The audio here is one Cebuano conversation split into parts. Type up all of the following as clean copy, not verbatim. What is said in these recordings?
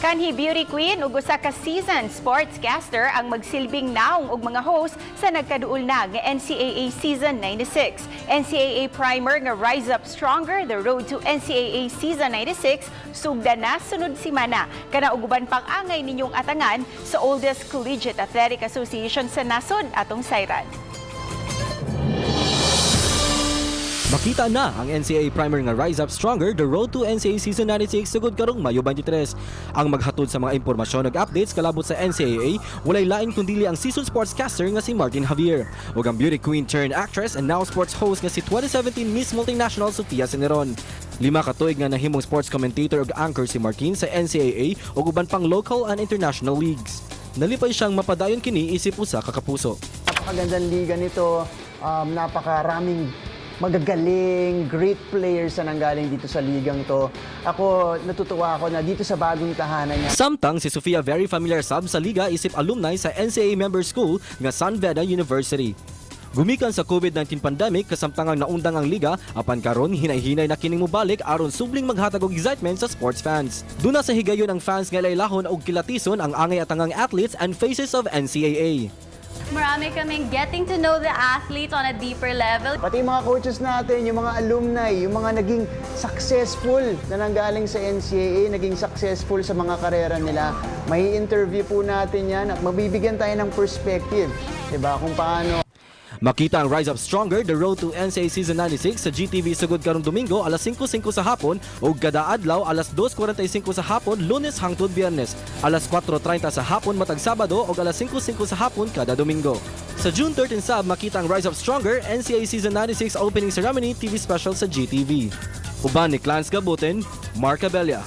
Kanhi beauty queen ug usa ka seasoned sportscaster ang magsilbing naong og mga host sa nagkaduol na nga NCAA Season 96. NCAA primer nga Rise Up Stronger: The Road to NCAA Season 96 sugda na sunod simana. Kana ug uban pang angay ninyong atangan sa oldest collegiate athletic association sa nasod, atong sayran. Makita na ang NCAA primer nga Rise Up Stronger: The Road to NCAA Season 96 sugod karong Mayo 23. Ang maghatod sa mga impormasyon ug updates kalabot sa NCAA, walay lain kundili ang seasoned sportscaster nga si Martin Javier ug ang beauty queen turned actress and now sports host nga si 2017 Miss Multinational Sofia Senoron. 5 ka tuig nga nahimong sports commentator ug anchor si Martin sa NCAA ug uban pang local and international leagues. Nalipay siyang mapadayon kini isip usa ka kapuso. Napakagandang liga nito, napakaraming magagaling, great players na nanggaling dito sa ligang to. Ako, natutuwa ako na dito sa bagong tahanan niya. Samtang si Sofia, very familiar sab sa liga isip alumni sa NCAA member school nga San Beda University. Gumikan sa COVID-19 pandemic kasamtangang naundang ang liga, apan karon hinay-hinay na kining mobalik aron subling maghatag og excitement sa sports fans. Duna sa higayon ang fans nga laylahon og kilatison ang angay atangang athletes and faces of NCAA. Marami kaming getting to know the athletes on a deeper level. Pati yung mga coaches natin, yung mga alumni, yung mga naging successful na nanggaling sa NCAA, naging successful sa mga karera nila. May interview po natin yan at mabibigyan tayo ng perspective, 'di ba? Kung paano Makita ang Rise Up Stronger: The Road to NCAA Season 96 sa GTV sugod karong Domingo alas 5:05 sa hapon ug kada adlaw alas 2:45 sa hapon, Lunes hangtod Biyernes, alas 4:30 sa hapon matag Sabado ug alas 5:05 sa hapon kada Domingo. Sa June 13 sab, makita ang Rise Up Stronger NCAA Season 96 Opening Ceremony TV special sa GTV. Uban ni Clans Gabutin, Mark Abella.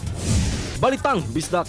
Balitang Bisdak.